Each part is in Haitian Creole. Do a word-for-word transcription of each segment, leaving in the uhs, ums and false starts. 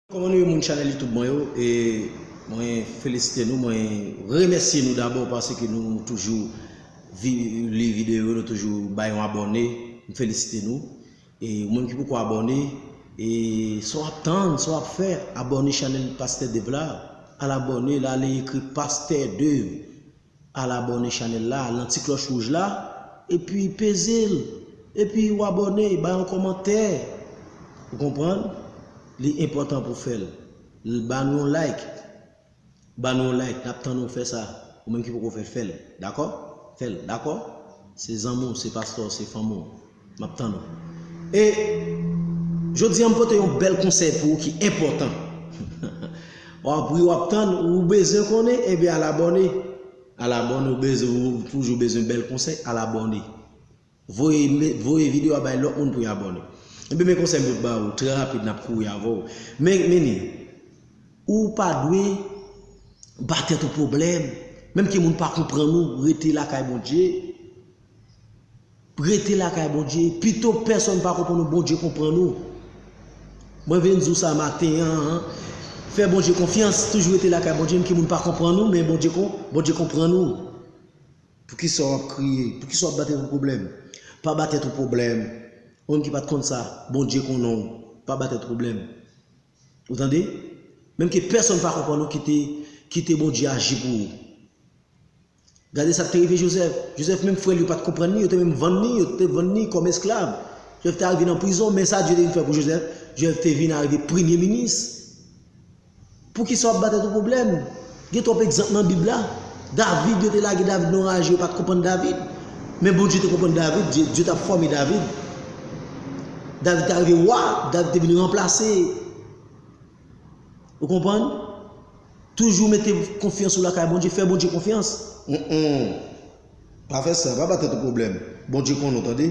Kòman nou ye, moun chanèl YouTube mwen yo? E mwen felisite nou, mwen remèsye nou dabò paske nou toujou vi- li videyo, nou toujou bay yon abòne. M felisite nou. E ou menm ki poko abòne, e sa w ap tann, sa w ap fè, abòne chanèl Pastè Dave la. Al abòne, la li ekri Pastè Dave. Al abòne chanèl la, al nan ti klòch wouj la, epi peze l, epi w abòne, bay yon kòmantè. Ou konprann? Li enpòtan pou fè l. L- Ba nou yon like. Ba nou yon like, n ap tann ou fè sa. Ou menm ki poko fè, fè l. Dakò? Fè l, dakò? Se zanmi w, se pastè w, se fanmi w. M ap tann ou. E jodi a, m pote yon bèl konsèy pou ou ki enpòtan. W ap ri, w ap tann, ou bezwen konnen, ebyen al abòne. Al abòne, ou bezwen, ou toujou bezwen bèl konsèy, al abòne. Voye, me- voye videyo a bay lòt moun pou y abòne. Ebyen, men konsèy m pou ba ou, trè rapid, n ap kouri avè w. Men, men ni, ou pa dwe ba tèt ou pwoblèm. Menm ke moun pa konprann ou, rete lakay Bondye. Rete lakay Bondye. Pito pèsonn pa konprann ou, Bondye konprann ou. Mwen vin di w sa maten an, an. Fè Bondye konfyans, toujou rete lakay Bondye, menm ke moun pa konprann ou, men Bondye kon- Bondye konprann ou. Poukisa w ap kriye? Poukisa w ap ba tèt ou pwoblèm? Pa ba tèt ou pwoblèm. Ou menm ki pa t konn sa, Bondye konnen w. Pa ba tèt ou pwoblèm. Ou tande? Menm ke pèsonn pa konprann ou, kite, kite Bondye aji pou ou. Gade sa k te rive Jozèf. Jozèf, menm frè l yo pa t konprann li, yo te menm vann li, yo te vann li kòm esklav. Jozèf te arive nan prizon, men sa Dye te vin fè pou Jozèf, Jozèf te vin arive premye minis. Poukisa w ap ba tèt ou pwoblèm? Gen twòp egzanp nan Bib la. David, yo te lage David nan raje, yo pa t konprann David. Men Bondye te konprann David, Dye, Dye t ap fòme David. David te arive wa, David te vin ranplase. Ou konprann? Toujou mete konfyans ou lakay Bondye, fè Bondye konfyans. Mm-mm. Pa fè sa, pa ba tèt ou pwoblèm. Bondye konnen w, tande?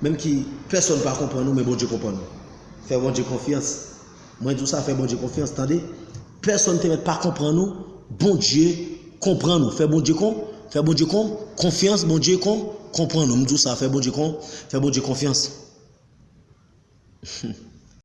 Menm ki pèsonn pa konprann ou, men Bondye konprann ou. Fè Bondye konfyans. Mwen di w sa, fè Bondye konfyans, tande? Pèsonn te mèt pa konprann ou, Bondye konprann ou. Fè Bondye kon, fè Bondye kon, konfyans, Bondye kon, konprann ou. M di w sa, fè Bondye kon, fè Bondye konfyans.